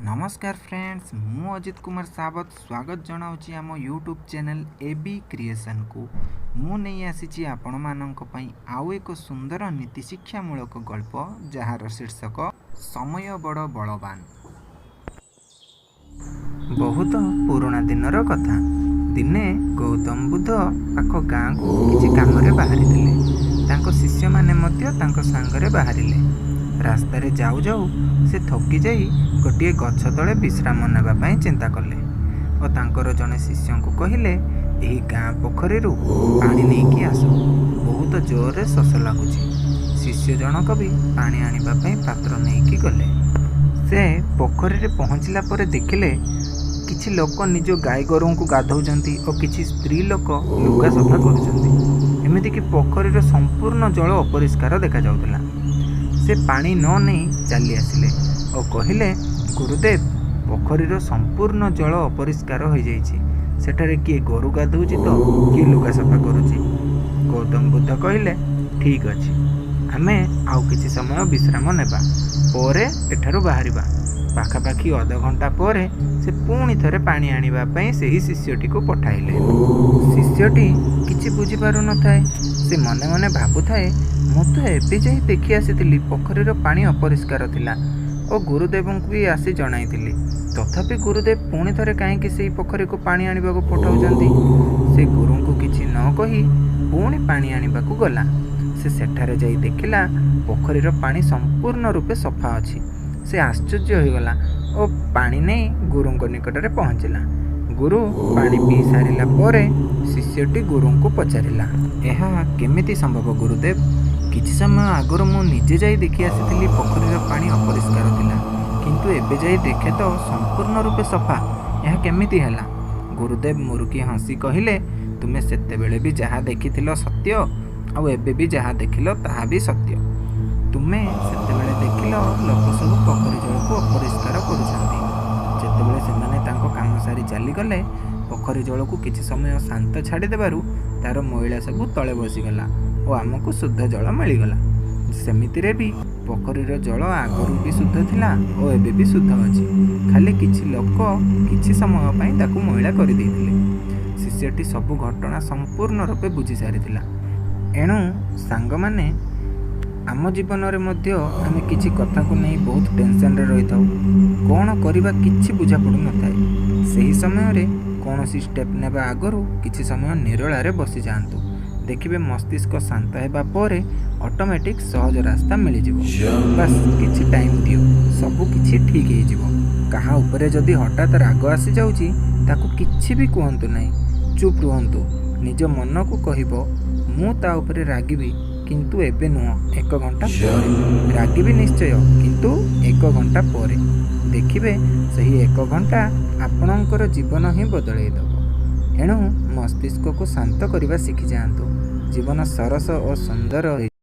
ନମସ୍କାର ଫ୍ରେଣ୍ଡସ୍, ମୁଁ ଅଜିତ କୁମାର ସାବତ ସ୍ୱାଗତ ଜଣାଉଛି ଆମ ୟୁଟ୍ୟୁବ୍ ଚ୍ୟାନେଲ୍ ଏ ବି କ୍ରିଏସନ୍କୁ। ମୁଁ ନେଇ ଆସିଛି ଆପଣମାନଙ୍କ ପାଇଁ ଆଉ ଏକ ସୁନ୍ଦର ନୀତିଶିକ୍ଷାମୂଳକ ଗଳ୍ପ, ଯାହାର ଶୀର୍ଷକ ସମୟ ବଡ଼ ବଳବାନ। ବହୁତ ପୁରୁଣା ଦିନର କଥା। ଦିନେ ଗୌତମ ବୁଦ୍ଧ ପାଖ ଗାଁକୁ କିଛି କାମରେ ବାହାରିଥିଲେ। ତାଙ୍କ ଶିଷ୍ୟମାନେ ମଧ୍ୟ ତାଙ୍କ ସାଙ୍ଗରେ ବାହାରିଲେ। ରାସ୍ତାରେ ଯାଉ ଯାଉ ସେ ଥକି ଯାଇ ଗୋଟିଏ ଗଛ ତଳେ ବିଶ୍ରାମ ନେବା ପାଇଁ ଚିନ୍ତା କଲେ ଓ ତାଙ୍କର ଜଣେ ଶିଷ୍ୟଙ୍କୁ କହିଲେ, ଏହି ଗାଁ ପୋଖରୀରୁ ପାଣି ନେଇକି ଆସ, ବହୁତ ଜୋରରେ ଶୋଷ ଲାଗୁଛି। ଶିଷ୍ୟ ଜଣକ ବି ପାଣି ଆଣିବା ପାଇଁ ପାତ୍ର ନେଇକି ଗଲେ। ସେ ପୋଖରୀରେ ପହଞ୍ଚିଲା ପରେ ଦେଖିଲେ କିଛି ଲୋକ ନିଜ ଗାଈ ଗୋରୁଙ୍କୁ ଗାଧଉଛନ୍ତି ଓ କିଛି ସ୍ତ୍ରୀ ଲୋକ ଲୁଗା ସଫା କରୁଛନ୍ତି। ଏମିତିକି ପୋଖରୀର ସମ୍ପୂର୍ଣ୍ଣ ଜଳ ଅପରିଷ୍କାର ଦେଖାଯାଉଥିଲା। ସେ ପାଣି ନ ନେଇ ଚାଲି ଆସିଲେ ଓ କହିଲେ, ଗୁରୁଦେବ, ପୋଖରୀର ସମ୍ପୂର୍ଣ୍ଣ ଜଳ ଅପରିଷ୍କାର ହୋଇଯାଇଛି। ସେଠାରେ କିଏ ଗୋରୁ ଗାଧଉଛି ତ କିଏ ଲୁଗା ସଫା କରୁଛି। ଗୌତମ ବୁଦ୍ଧ କହିଲେ, ଠିକ୍ ଅଛି, ଆମେ ଆଉ କିଛି ସମୟ ବିଶ୍ରାମ ନେବା ପରେ ଏଠାରୁ ବାହାରିବା। ପାଖାପାଖି ଅଧଘଣ୍ଟା ପରେ ସେ ପୁଣି ଥରେ ପାଣି ଆଣିବା ପାଇଁ ସେହି ଶିଷ୍ୟଟିକୁ ପଠାଇଲେ। ଶିଷ୍ୟଟି କିଛି ବୁଝିପାରୁନଥାଏ। ସେ ମନେ ମନେ ଭାବୁଥାଏ, ମୁଁ ତ ଏବେ ଯାଇ ଦେଖି ଆସିଥିଲି ପୋଖରୀର ପାଣି ଅପରିଷ୍କାର ଥିଲା ଓ ଗୁରୁଦେବଙ୍କୁ ବି ଆସି ଜଣାଇଥିଲି। ତଥାପି ଗୁରୁଦେବ ପୁଣି ଥରେ କାହିଁକି ସେଇ ପୋଖରୀକୁ ପାଣି ଆଣିବାକୁ ପଠାଉଛନ୍ତି? ସେ ଗୁରୁଙ୍କୁ କିଛି ନ କହି ପୁଣି ପାଣି ଆଣିବାକୁ ଗଲା। ସେ ସେଠାରେ ଯାଇ ଦେଖିଲା ପୋଖରୀର ପାଣି ସମ୍ପୂର୍ଣ୍ଣ ରୂପେ ସଫା ଅଛି। ସେ ଆଶ୍ଚର୍ଯ୍ୟ ହୋଇଗଲା ଓ ପାଣି ନେଇ ଗୁରୁଙ୍କ ନିକଟରେ ପହଞ୍ଚିଲା। ଗୁରୁ ପାଣି ପିଇ ସାରିଲା ପରେ ଶିଷ୍ୟଟି ଗୁରୁଙ୍କୁ ପଚାରିଲା, ଏହା କେମିତି ସମ୍ଭବ ଗୁରୁଦେବ? କିଛି ସମୟ ଆଗରୁ ମୁଁ ନିଜେ ଯାଇ ଦେଖି ଆସିଥିଲି ପୋଖରୀର ପାଣି ଅପରିଷ୍କାର ଥିଲା, କିନ୍ତୁ ଏବେ ଯାଇ ଦେଖେ ତ ସମ୍ପୂର୍ଣ୍ଣ ରୂପେ ସଫା। ଏହା କେମିତି ହେଲା? ଗୁରୁଦେବ ମୁରୁକି ହସି କହିଲେ, ତୁମେ ସେତେବେଳେ ବି ଯାହା ଦେଖିଥିଲ ସତ୍ୟ, ଆଉ ଏବେ ବି ଯାହା ଦେଖିଲ ତାହା ବି ସତ୍ୟ। ତୁମେ ସେତେବେଳେ ଦେଖିଲ ଲୋକ ସବୁ ପୋଖରୀ ଜଳକୁ ଅପରିଷ୍କାର କରୁଛନ୍ତି। ଯେତେବେଳେ ସେମାନେ ତାଙ୍କ କାମ ସାରି ଚାଲିଗଲେ, ପୋଖରୀ ଜଳକୁ କିଛି ସମୟ ଶାନ୍ତ ଛାଡ଼ିଦେବାରୁ ତା'ର ମଇଳା ସବୁ ତଳେ ବସିଗଲା ଓ ଆମକୁ ଶୁଦ୍ଧ ଜଳ ମିଳିଗଲା। ସେମିତିରେ ବି ପୋଖରୀର ଜଳ ଆଗରୁ ବି ଶୁଦ୍ଧ ଥିଲା ଓ ଏବେ ବି ଶୁଦ୍ଧ ଅଛି। ଖାଲି କିଛି ଲୋକ କିଛି ସମୟ ପାଇଁ ତାକୁ ମଇଳା କରିଦେଇଥିଲେ। ଶିଷ୍ୟଟି ସବୁ ଘଟଣା ସମ୍ପୂର୍ଣ୍ଣ ରୂପେ ବୁଝି ସାରିଥିଲା। ଏଣୁ ସାଙ୍ଗମାନେ, ଆମ ଜୀବନରେ ମଧ୍ୟ ଆମେ କିଛି କଥାକୁ ନେଇ ବହୁତ ଟେନସନରେ ରହିଥାଉ। କ'ଣ କରିବା କିଛି ବୁଝା ପଡ଼ୁନଥାଏ। ସେହି ସମୟରେ କୌଣସି ଷ୍ଟେପ୍ ନେବା ଆଗରୁ କିଛି ସମୟ ନିରୋଳାରେ ବସିଯାଆନ୍ତୁ। ଦେଖିବେ ମସ୍ତିଷ୍କ ଶାନ୍ତ ହେବା ପରେ ଅଟୋମେଟିକ୍ ସହଜ ରାସ୍ତା ମିଳିଯିବ। ବାସ୍ କିଛି ଟାଇମ୍ ଦିଅ, ସବୁ କିଛି ଠିକ୍ ହେଇଯିବ। କାହା ଉପରେ ଯଦି ହଠାତ୍ ରାଗ ଆସିଯାଉଛି, ତାକୁ କିଛି ବି କୁହନ୍ତୁ ନାହିଁ, ଚୁପ୍ ରୁହନ୍ତୁ। ନିଜ ମନକୁ କହିବ, ମୁଁ ତା ଉପରେ ରାଗିବି, କିନ୍ତୁ ଏବେ ନୁହଁ, 1 ଘଣ୍ଟା ପରେ ରାଗିବି ନିଶ୍ଚୟ, କିନ୍ତୁ 1 ଘଣ୍ଟା ପରେ। ଦେଖିବେ ସେହି 1 ଘଣ୍ଟା ଆପଣଙ୍କର ଜୀବନ ହିଁ ବଦଳେଇ ଦେବ। ଏଣୁ ମସ୍ତିଷ୍କକୁ ଶାନ୍ତ କରିବା ଶିଖିଯାଆନ୍ତୁ। ଜୀବନ ସରସ ଓ ସୁନ୍ଦର ହୋଇଯିବ।